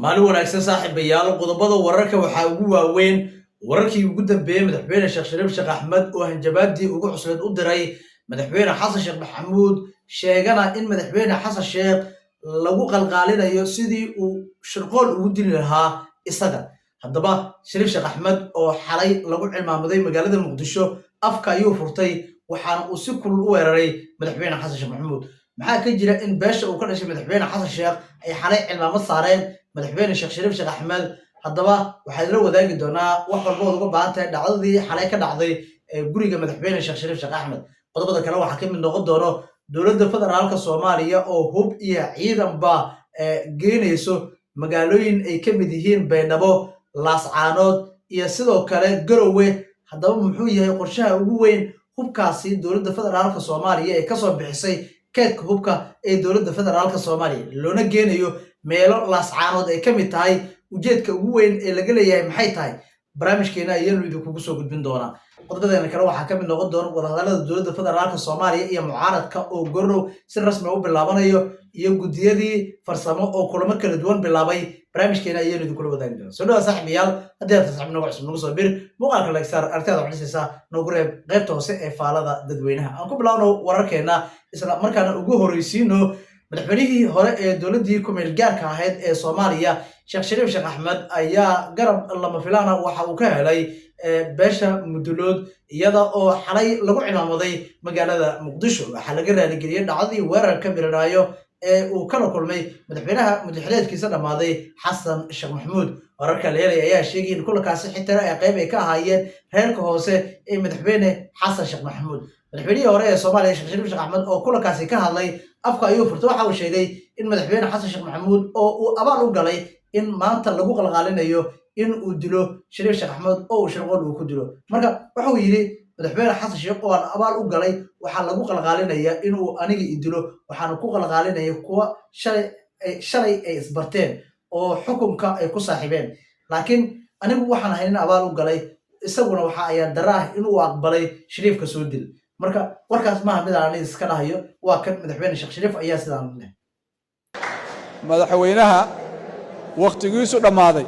Maalin wanaagsan, saaxiibayaal. Qodobada wararka waxaa ugu waaweyn wararkii ugu dambeeyey Madaxweyne Sheekh Shariif Sheekh Axmed oo hanjabaadii ugu cusleed u diray Madaxweyne Xasan Sheekh Maxamuud, sheegana in Madaxweyne Xasan Sheekh lagu qalqaalinayo sidii uu shirqool ugu dili lahaa isaga. Haddaba, Shariif Sheekh Axmed oo xalay lagu cimaamaday magaalada Muqdisho afka ayuu furtay, waxaana uu si kulul u weeraray Madaxweyne Xasan Sheekh Maxamuud. Maxaa ka jira in beesha uu ka dhashay Madaxweyne Xasan Sheekh ay xalay cimaamad saareen Madaxweyne Sheekh Shariif Sheekh Axmed? Haddaba, waxaad la wadaagi doonaa wax walba ood uga baahan tahay dhacdadii xalay ka dhacday ee guriga Madaxweyne Sheekh Shariif Sheekh Axmed. Qodobada kale waxaa ka mid noqon doono dowladda federaalka Soomaaliya oo hub iyo ciidanba geynayso magaalooyin ay ka mid yihiin Baydhabo, Laascaanood iyo sidoo kale Garowe. Haddaba, muxuu yahay qorshaha ugu weyn hubkaasi dowladda federaalka Soomaaliya ee kasoo bixisay keedka hubka ee dowladda federaalka Soomaaliya loona geenayo meelo Laascaanood ay ka mid tahay? Ujeedka ugu weyn ee laga leeyahay maxay tahay? Barnaamijkeena ayaanu idinkugu soo gudbin doonaa. Qodobadeena kale waxaa ka mid noqon doona wadahadallada dowladda federaalka Soomaaliya iyo mucaaradka oo gorow si rasmi u bilaabanayo, iyo guddiyadii farsamo oo kulamo kala duwan bilaabay. Barnaamijkeena ayaanu idinkula wadaagi doona. Soo dhawaa, saaxiibayaal. Haddii aad saaxiib nagu cusub, nagu soo bir muuqaalka, like saar, aragtidaada wax dhisaysa noogu reeb qaybta hoose ee faalada dadweynaha. Aan ku bilaawno wararkeena, isla markaana ugu horreysiino madaxweynihii hore ee dowladdii ku-meel gaarka ahayd ee Soomaaliya, Sheekh Shariif Sheekh Axmed, ayaa garab lama filaana waxa uu ka helay beesha Mudulood, iyada oo xalay lagu cimaamaday magaalada Muqdisho. Waxaa laga raaligeliyey dhacdadii weerarka miranaayo ee uu kala kulmay madaxweynaha mudaxileedkiisa dhammaaday, Xasan Sheekh Maxamuud. Wararka la helay ayaa sheegay in kulankaasi xitaa ay qayb ay ka ahaayeen reerka hoose ee Madaxweyne Xasan Sheekh Maxamuud. Madaxweynihii hore ee Soomaaliya, Sheekh Shariif Sheekh Axmed, oo kulankaasi ka hadlay, afka ayuu furtay. Waxa uu sheegay in Madaxweyne Xasan Sheekh Maxamuud oo uu abaal u galay in maanta lagu qalqaalinayo in uu dilo Shariif Sheekh Axmed oo uu shirqool uu ku dilo. Marka waxa uu yidhi: "Madaxweyne Xasan Sheekh oo aan abaal u galay waxaa lagu qalqaalinayaa inuu aniga i dilo, waxaana ku qalqaalinaya kuwa shalay ay isbarteen oo xukunka ay ku saaxiibeen, laakiin anigu waxaan ahay nin abaal u galay, isaguna waxa ayaa dara ah inuu aqbalay Shariifka soo dil." Marka warkaas maaha mid aan aniga iska dhahayo, waa kan Madaxweyne Sheekh Shariif ayaa sidaan leh. Madaxweynaha wakhtigiisu dhammaaday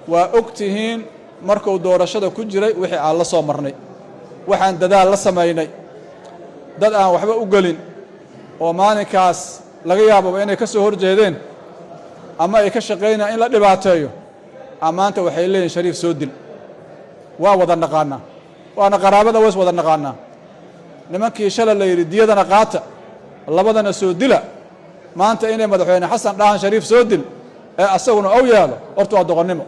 waa og tihiin markuu doorashada ku jiray wixii aan la soo marnay, waxaan dadaal la samaynay, dad aan waxba u gelin oo maalinkaas laga yaababa inay ka soo hor jeedeen ama ay ka shaqaynayaan in la dhibaateeyo. Maanta waxay leeyihin, "Shariif soo dil." Waa wada naqaanaa, waana qaraabada, ways wada naqaanaa. Nimankii shalay la yidhi, "Diyadana qaata, labadana soo dila," maanta inay Madaxweyne Xasan dhahan, "Shariif soo dil," ee asaguna ow yeelo, horta waa doqonnimo.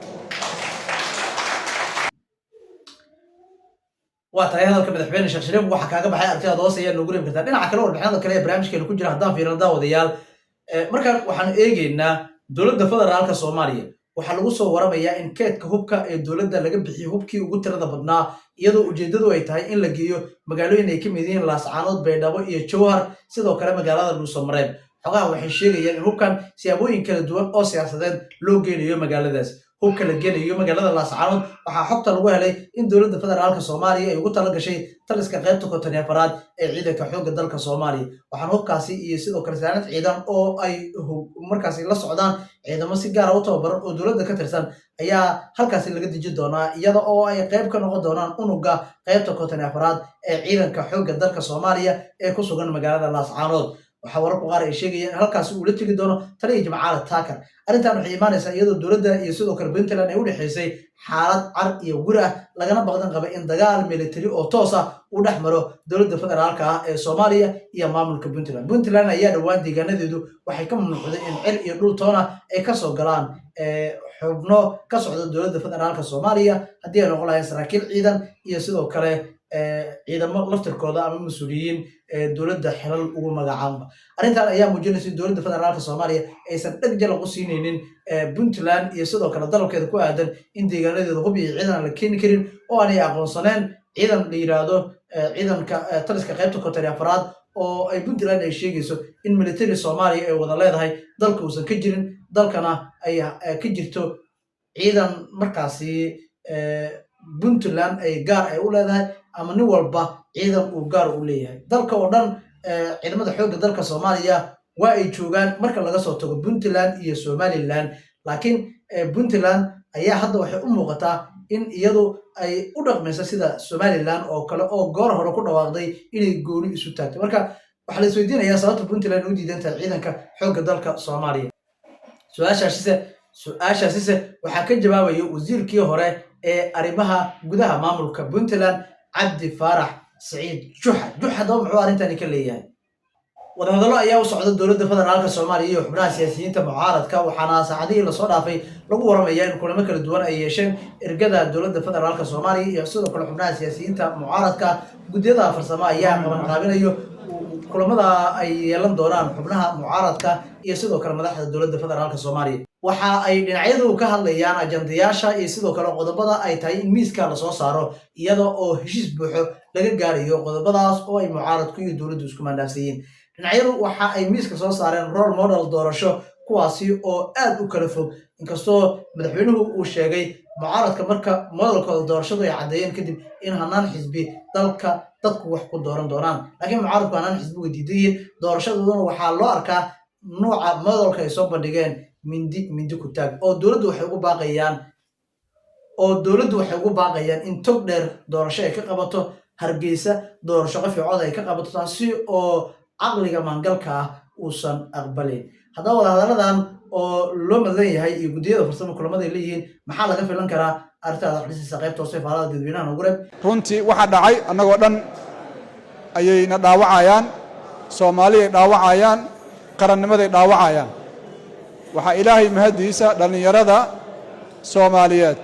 Waa tahay, hadalka Madaxweyne Sheekh Shariif waxaa kaaga baxay aragtidaada hoose ayaa noogu reebi kartaa. Dhinaca kale, warbixinada kale ee barnaamijkeena ku jira haddaan fiirino, daawadayaal, markaan waxaanu eegeynaa dowladda federaalka Soomaaliya. Waxaa lagu soo waramayaa in keedka hubka ee dowladda laga bixiyey hubkii ugu tirada badnaa, iyadoo ujeeddadu ay tahay in la geeyo magaalooyin ay ka mid yihiin Laascaanood, Baydhabo iyo Jowhar, sidoo kale magaalada Dhuusamareeb. Xogaha waxay sheegayaan in hubkan siyaabooyin kala duwan oo siyaasadeed loo geynayo magaaladaas. Hubka la geynayo magaalada Laascaanood waxaa xogta lagu helay in dowladda federaalka Soomaaliya ay ugu tala gashay taliska qaybta 54aad ee ciidanka xoogga dalka Soomaaliya. Waxaana hubkaasi iyo sidoo kale saanad ciidan oo ay markaasi la socdaan ciidamo si gaara u tababaran oo dowladda ka tirsan ayaa halkaasi laga deji doonaa, iyada oo ay qayb ka noqon doonaan unuga qaybta 54aad ee ciidanka xoogga dalka Soomaaliya ee ku sugan magaalada Laascaanood. Waxaa wararku qaar ay sheegayeen in halkaasi uu la tegi doono taliya Jimcaale Taakar. Arrintan waxay imaanaysaa iyadoo dowladda iyo sidoo kale Puntland ay u dhexaysay xaalad car iyo wir ah, lagana baqdan qaba in dagaal military oo toos ah uu dhex maro dowladda federaalka ah ee Soomaaliya iyo maamulka Puntland. Puntland ayaa dhowaan deegaanadeedu waxay ka mamnuucday in cir iyo dhul toona ay kasoo galaan xubno ka socda dowladda federaalka Soomaaliya, haddii ay noqon lahayn saraakiil ciidan iyo sidoo kale ciidamo laftirkooda ama mas-uuliyiin dowladda xilal ugu magacaaba. Arrintan ayaa muujinaysa in dowladda federaalka Soomaaliya aysan dheg jalaq u siinaynin Puntland iyo sidoo kale dalabkeeda ku aadan in deegaanadeeda hub iyo ciidan aan la keeni karin, oo aanay aqoonsaneen ciidan la yidhaahdo ciidanka taliska qaybta 54aad, oo ay Puntland ay sheegayso in military Soomaaliya ay wada leedahay dalka uusan ka jirin, dalkana ay ka jirto ciidan markaasi Puntland ay gaar ay u leedahay, ama nin walba ciidan uu gaar u leeyahay. Dalka oo dhan ciidamada xoogga dalka Soomaaliya waa ay joogaan marka laga soo tago Puntland iyo Somaliland. Laakiin Puntland ayaa hadda waxay u muuqataa in iyadu ay u dhaqmayso sida Somaliland oo kale, oo goor hore ku dhawaaqday inay gooni isu taagto. Marka waxaa la isweydiinayaa sababta Puntland u diidan tahay Ciidanka Xoogga Dalka Soomaaliya. Su-aashaasise waxaa ka jawaabaya wasiirkii hore ee arrimaha gudaha maamulka Puntland, Cabdi Faarax Saciid Juxa. Jux haddaba muxuu arrintani ka leeyahay? Wadahadallo ayaa u socda Dowladda Federaalka Soomaaliya iyo xubnaha siyaasiyiinta mucaaradka, waxaana saacadihii lasoo dhaafay lagu waramaya in kulamo kala duwan ay yeesheen ergada Dowladda Federaalka Soomaaliya iyo sidoo kale xubnaha siyaasiyiinta mucaaradka. Guddiyada farsamo ayaa qaban qaabinayo kulamada ay yeelan doonaan xubnaha mucaaradka iyo sidoo kale madaxda Dowladda Federaalka Soomaaliya. Waxa ay dhinacyadu ka hadlayaan ajandayaasha iyo sidoo kale qodobada ay tahay in miiska lasoo saaro, iyada oo heshiis buuxo laga gaarayo qodobadaas oo ay mucaaradku iyo dowladdu isku maandhaafsiiyeen. Dhinacyadu waxa ay miiska soo saareen role model doorasho, kuwaasi oo aad u kala fog, inkastoo madaxweynuhu uu sheegay mucaaradka marka modelkooda doorashadu ay caddeeyeen kadib in hanaan xisbi dalka dadku wax ku dooran doonaan. Laakiin mucaaradku hanaan xisbiga diidan yihiin, doorashadooduna waxaa loo arkaa nooca modelka ay soo bandhigeen mindi mindi ku taag, oo dowladdu waxay ugu baaqayaan in tog dheer doorasho ay ka qabato, Hargeysa doorasho qof iyo cod ay ka qabato, taasi oo caqliga maangalka ah uusan aqbalayn. Haddaba wadahadalladan oo loo madlan yahay iyo guddiyada farsamo kulamada ay leeyihiin, maxaa laga filan karaa? Arrintaada xudhisaysa qaybta hoose faalada dadweynaha noogu reeb. Runtii waxaa dhacay annagoo dhan ayayna dhaawacayaan, Soomaaliyay dhaawacayaan, qarannimaday dhaawacayaan. Waxaa Ilaahay mahaddiisa dhallinyarada Soomaaliyeed,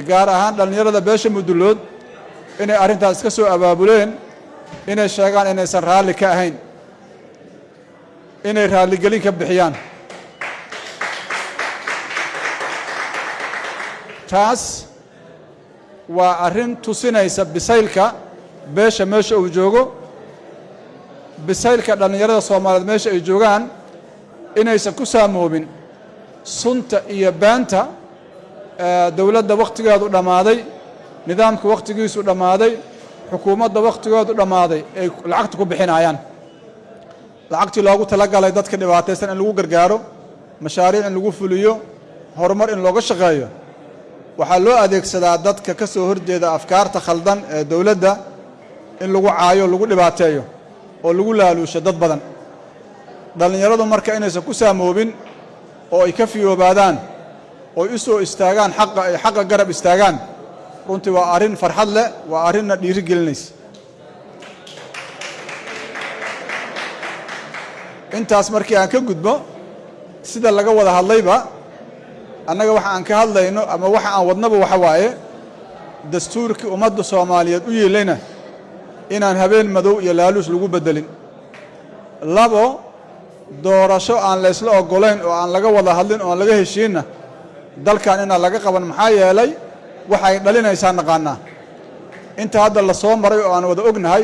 gaar ahaan dhallinyarada beesha Mudullood, inay arrintaas iska soo abaabuleen, inay sheegaan inaysan raalli ka ahayn, inay raalligelin ka bixiyaan. Taas waa arrin tusinaysa bisaylka beesha meesha uu joogo, bisaylka dhallinyarada Soomaaliyeed meesha ay joogaan, inaysan ku saamoobin sunta iyo beenta dowladda wakhtigeedu dhammaaday, nidaamka wakhtigiisu dhammaaday, xukuumadda wakhtigeedu dhammaaday ay lacagta ku bixinayaan. Lacagtii loogu talagalay dadka dhibaataysan in lagu gargaaro, mashaariic in lagu fuliyo, horumar in looga shaqeeyo, waxaa loo adeegsadaa dadka ka soo horjeeda afkaarta khaldan ee dowladda in lagu caayo, lagu dhibaateeyo oo lagu laaluusho dad badan. Dhallinyaradu marka inaysan ku saamoobin oo ay ka fiyoobaadaan oo ay u soo istaagaan xaqa, ay xaqa garab istaagaan, runtii waa arrin farxad leh, waa arrinna dhiiri gelinaysa. Intaas markii aan ka gudbo, sida laga wada hadlayba, annaga waxa aan ka hadlayno ama waxa aan wadnaba waxa waaye dastuurkii ummadda Soomaaliyeed u yeelayna inaan habeen madow iyo laaluus lagu beddelin. Labo, doorasho aan laysla oggolayn oo aan laga wada hadlin oo aan laga heshiinna dalkan inaan laga qaban, maxaa yeelay waxay dhalinaysaa naqaanaa inta hadda la soo maray oo aan wada ognahay: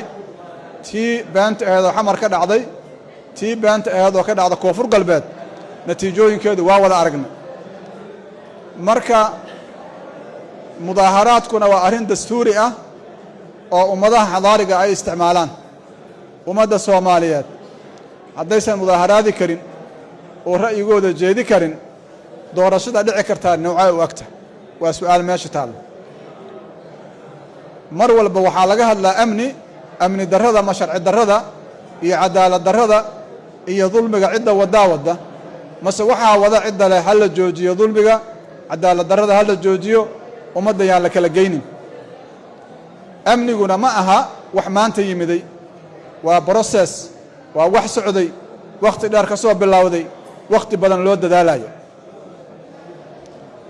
tii beenta aheed oo Xamar ka dhacday, tii beenta aheed oo ka dhacda Koonfur Galbeed, natiijooyinkeedu waa wada aragnay. Marka mudaaharaadkuna waa arrin dastuuri ah oo ummadaha xadaariga ay isticmaalaan. Ummadda Soomaaliyeed haddaysan mudaaharaadi karin oo ra'yigooda jeedi karin, doorashada dhici kartaa noocee u agta? Waa su'aal meesha taallo. Mar walba waxaa laga hadlaa amni, amni darrada ma sharci darrada iyo cadaalad darrada iyo dulmiga cidda waddaa wadda, mase waxaa wada cidda leh ha la joojiyo dulmiga, cadaalad darrada ha la joojiyo, ummadda yaan la kala geynin? Amniguna ma aha wax maanta yimiday, waa process, waa wax socday, wakhti dheer ka soo bilowday, wakhti badan loo dadaalayo.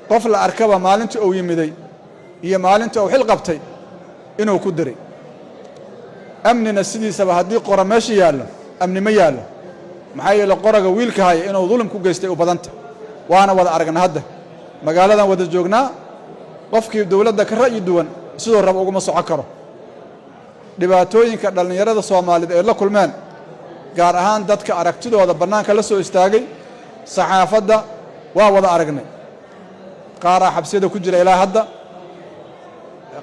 Qof la arkaba maalinta uu yimiday iyo maalinta uu xil qabtay inuu ku diray. Amnina sidiisaba haddii qora meesha yaallo, amni ma yaallo, maxaa yeele qoraga wiilka haya inuu dulum ku geystay u badanta. Waana wada aragna, hadda magaaladan wada joognaa, qofkii dowladda ka ra'yi duwan siduu raba uguma socon karo. Dhibaatooyinka dhallinyarada Soomaaliyeed ay la kulmeen, gaar ahaan dadka aragtidooda bannaanka la soo istaagay, saxaafadda, waa wada aragnay. Qaaraa xabsiyada ku jira ilaa hadda,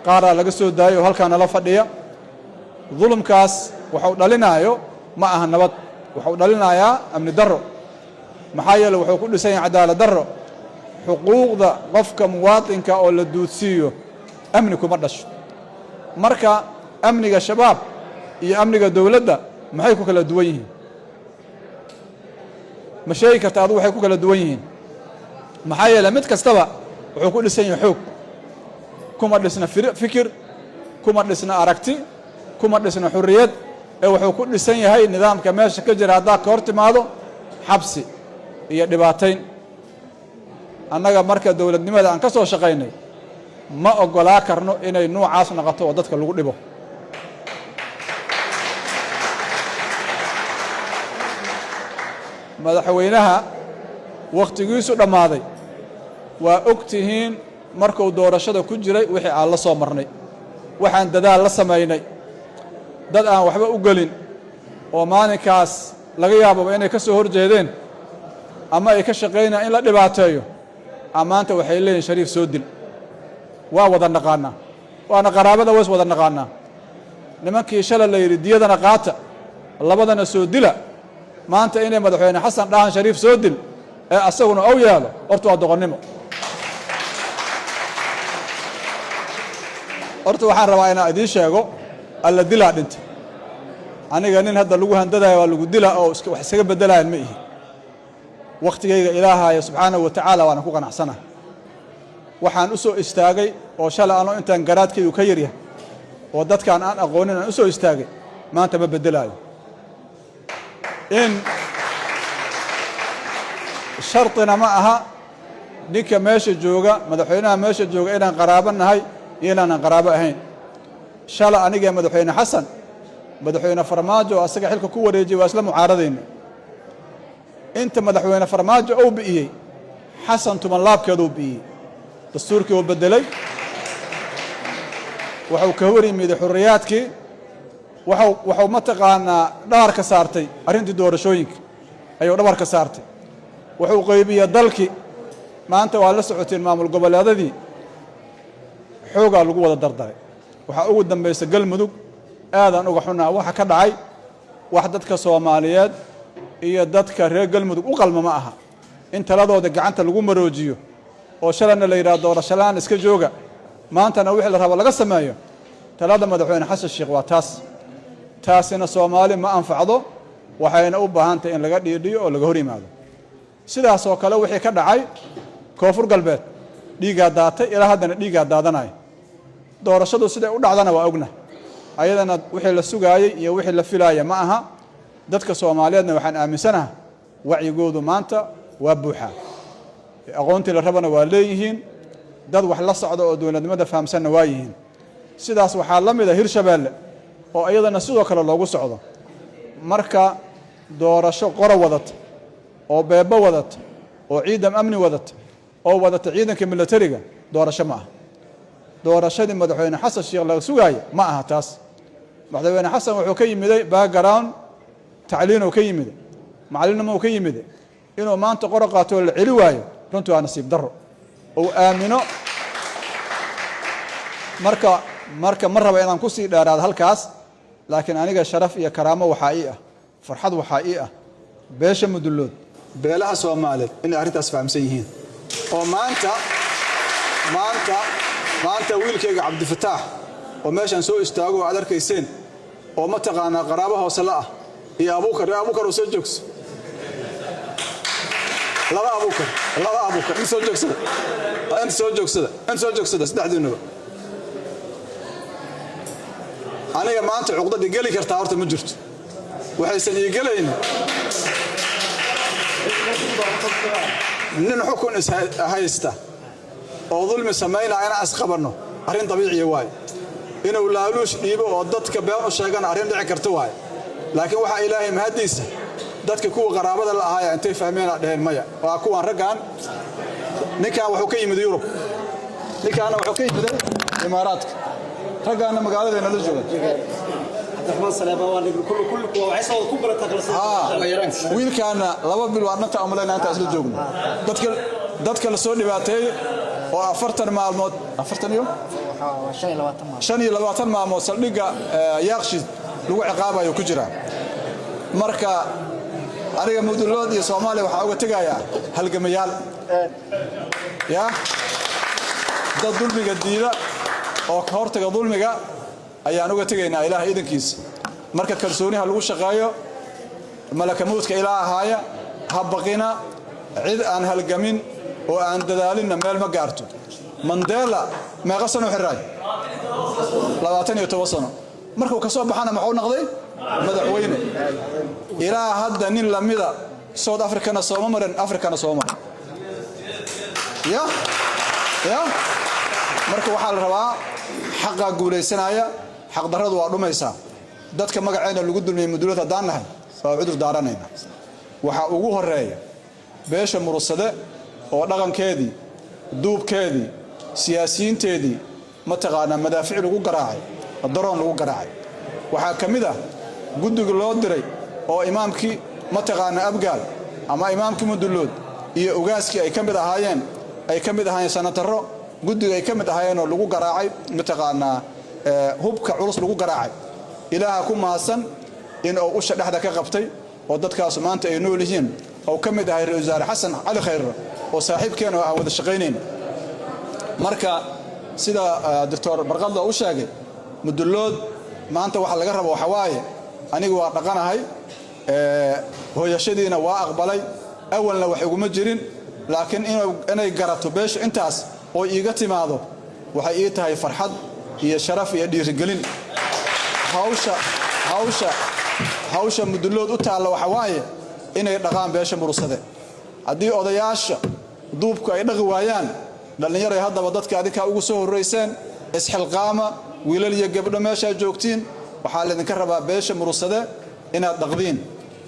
qaaraa laga soo daayay oo halkaa nala fadhiya. Dulumkaas waxuu dhalinaayo ma aha nabad, waxuu dhalinayaa amni darro, maxaa yeele wuxuu ku dhisan yahay cadaalad darro. Xuquuqda qofka muwaatinka oo la duudsiiyo amni kuma dhasho. Marka amniga shabaab iyo amniga dowladda maxay ku kala duwan yihiin? Ma sheegi karta adugu waxay ku kala duwan yihiin? Maxaa yeele mid kastaba wuxuu ku dhisan yahay xoog. Kuma dhisna fikir, kuma dhisna aragti, kuma dhisna xurriyad, ee wuxuu ku dhisan yahay nidaamka meesha ka jira. Haddaad ka hor timaado, xabsi iyo dhibaatayn. Annaga marka dowladnimada aan ka soo shaqaynay ma oggolaa karno inay nuucaas noqoto oo dadka lagu dhibo. Madaxweynaha wakhtigiisu dhammaaday waa og tihiin markuu doorashada ku jiray wixii aan la soo marnay, waxaan dadaal la samaynay, dad aan waxba u gelin oo maalinkaas laga yaababa inay ka soo hor jeedeen ama ay ka shaqaynayaan in la dhibaateeyo. Maanta waxay leeyihin, "Shariif soo dil." Waa wada naqaanaa, waana qaraabada, ways wada naqaanaa. Nimankii shala la yidhi, "Diyadana qaata, labadana soo dila," maanta inay Madaxweyne Xasan dhahan, "Shariif soo dil," ee asaguna ow yeelo, horta waa doqonnimo. Horta waxaan rabaa inaan idiin sheego, alla dilaa dhinta. Aniga nin hadda lagu handadaya waa lagu dila oo wax iskaga beddelayan ma ihi. Wakhtigayga Ilaahaya subxaanahu wa tacaala waana ku qanacsana. Waxaan u soo istaagay oo shalay anoo intaan garaadkaygu ka yaryahay oo dadkaan aan aqoonin aan u soo istaagay, maanta ma beddelaayo. In shartina ma aha ninka meesha jooga, madaxweynaha meesha jooga, inaan qaraabo nahay iyo inaanan qaraabo ahayn. Shala aniga Madaxweyne Xasan, Madaxweyne Farmaajo oo asaga xilka ku wareejiyey waa isla mucaaradayna. Inta Madaxweyne Farmaajo uu bi'iyey, Xasan tuman laabkeeduu bi'iyey. Dastuurkii uu beddelay, wuxuu ka hor yimiday xurriyaadkii, wuxuu mataqaanaa dhabarka saartay arrintii doorashooyinka ayuu dhabarka saartay. Wuxuu qaybiyey dalkii. Maanta waa la socoteen, maamul goboleedadii xoogaa lagu wada dardaray. Waxaa ugu dambaysa Galmudug. Aadaan uga xunaa waxa ka dhacay. Wax dadka Soomaaliyeed iyo dadka reer Galmudug u qalma ma aha in taladooda gacanta lagu maroojiyo oo shalayna la yidhaha, "Doorasho la-aan iska jooga," maantana wixii la rabo laga sameeyo. Talada Madaxweyne Xasan Sheekh waa taas. Taasina Soomaali ma anfacdo, waxayna u baahan tahay in laga dhiidhiyo oo laga hor yimaado. Sidaas oo kale wixii ka dhacay Koonfur Galbeed, dhiiggaa daatay, ilaa haddana dhiiggaa daadanaya. Doorashadu siday u dhacdana waa ogna. Ayadana wixii la sugaayey iyo wixii la filaaya ma aha. Dadka Soomaaliyeedna waxaan aaminsanaha wacyigoodu maanta waa buuxaa, aqoontii la rabana waa leeyihiin, dad wax la socda oo dowladnimada fahamsanna waa yihiin. Sidaas waxaa la mid a Hirshabeelle oo iyadana sidoo kale loogu socdo. Marka doorasho qoro wadata oo beebo wadata oo ciidan amni wadata oo wadata ciidanka milatariga, doorasho ma aha. Doorashadii Madaxweyne Xasan Sheekh laga sugaaya ma aha taas. Madaxweyne Xasan wuxuu ka yimiday background tacliinuu ka yimiday, macallinnimuu ka yimiday. Inuu maanta qoro qaato oo la celi waayo, runtii waa nasiib darro uu aamino. Marka ma raba inaan kusii dheeraado halkaas, laakiin aniga sharaf iyo karaamo waxaa ii ah, farxad waxaa ii ah, beesha Mudullood, beelaha Soomaaliyeed inay arrintaas fahamsan yihiin oo maanta wiilkayga Cabdifataax oo meeshaan soo istaago oo aad arkayseen oo mataqaanaa qaraabo hoose la ah, iyo Abuukar, iyo Abuukar oo soo joogso, laba Abuukar, laba Abuukar, in soo joogsada, inta soo joogsada, inta soo joogsada, saddexdiinuba. Aniga maanta cuqdadii geli kartaa horta ma jirto. Waxaysan ii gelayn nin xukun ishaysta oo dulmi samaynaya inaan isqabanno arrin dabiiciya waaye. Inuu laaluush dhiibo oo dadka been u sheegana arrin dhici karta waaye. Laakiin waxaa Ilaahay mahaddiisa, dadka kuwa qaraabada la ahaaya intay fahmeen dheheen, "Maya, waa kuwan raggan." Ninkan wuxuu ka yimid Yurub, ninkaana wuxuu ka yimid Imaaraadka, raggaanna magaaladeena la jooga. Wiilkaana 2 bil waa dhanta umalayna intaa isla joogno. Dadka la soo dhibaateeyey oo 40 maalmood, 25 maalmood saldhigga Yaaqshid lagu ciqaabayo ku jira. Marka Aniga Mudulood iyo Soomaaliya waxaa uga tegayaa halgamayaal, ya dad dulmiga diida oo ka hortaga dulmiga ayaan uga tegaynaa, Ilaah idankiisa. Marka kalsooni ha lagu shaqeeyo. Malakamuudka ilaa ahaaya, ha baqina. Cid aan halgamin oo aan dadaalinna meel ma gaarto. Mandela meeqa sano xiraay? 27 sano. Markuu ka soo baxana muxuu noqday? Madaxweyne. Ilaa hadda nin lamida South Africana sooma marin, Africana sooma marin. Ya ya, marka waxaa la rabaa xaqaa guulaysanaya, xaqdarradu waa dhumaysaa. Dadka magaceena lagu dulmiyey, Mudulood haddaan nahay, waa cudur daaranayna. Waxaa ugu horeeya beesha Murursade oo dhaqankeedii, duubkeedii, siyaasiyiinteedii, mataqaanaa, madaafiic lagu garaacay, daroon lagu garaacay. Waxaa ka mid ah guddiga loo diray oo imaamkii, mataqaanaa, Abgaal ama imaamkii Mudulood iyo ugaaskii ay ka mid ahaayeen, ay ka mid ahaayeen sanataro, guddiga ay ka mid ahaayeen oo lagu garaacay, mataqaanaa, hubka culus lagu garaacay. Ilaaha ku mahadsan in uu usha dhexda ka qabtay oo dadkaas maanta ay nool yihiin, oo ka mid ahay ra-isul wasaare Xasan Cali Khayre oo saaxiibkeen oo aan wada shaqaynayn. Marka sida Doctor Barqadla u sheegay, Mudulood maanta waxa laga rabo waxa waaye, anigu waa dhaqanahay, hooyashadiina waa aqbalay, awalna wax iguma jirin, laakiin inay garato beesha intaas oo iiga timaado waxay ii tahay farxad iyo sharaf iyo dhiirigelin. Hawsha Mudulood u taalla waxa waaye inay dhaqaan beesha Murursade. Haddii odayaasha duubku ay dhaqi waayaan, dhallinyaray haddaba dadka adinkaa ugu soo horrayseen, isxilqaama. Wiilal iyo gabdho meeshaa joogtiin, waxaa laydinka rabaa beesha Murursade inaad dhaqdiin.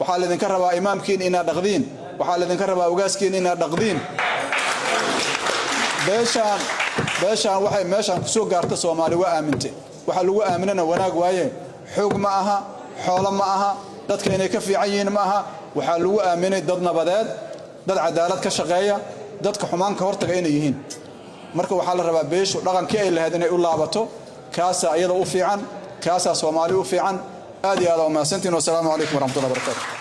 Waxaa laydinka rabaa imaamkiin inaad dhaqdiin. Waxaa laydinka rabaa ugaaskiin inaad dhaqdiin. Beeshaan waxay meeshaan ku soo gaarta, Soomaali waa aamintay. Waxa lagu aaminana wanaag waaye. Xoog ma aha, xoolo ma aha, dadka inay ka fiican yihiin ma aha. Waxaa lagu aaminay dad nabadeed, dad cadaalad ka shaqeeya, dadka xumaanka hortaga inay yihiin. Marka waxaa la rabaa beeshu dhaqankii ay lahayd inay u laabato. Kaasaa iyada u fiican, kaasaa Soomaali u fiican. Aad iyo aad aa umahadsantihin. Wasalaamu calaykum waraxmatullahi barakatu.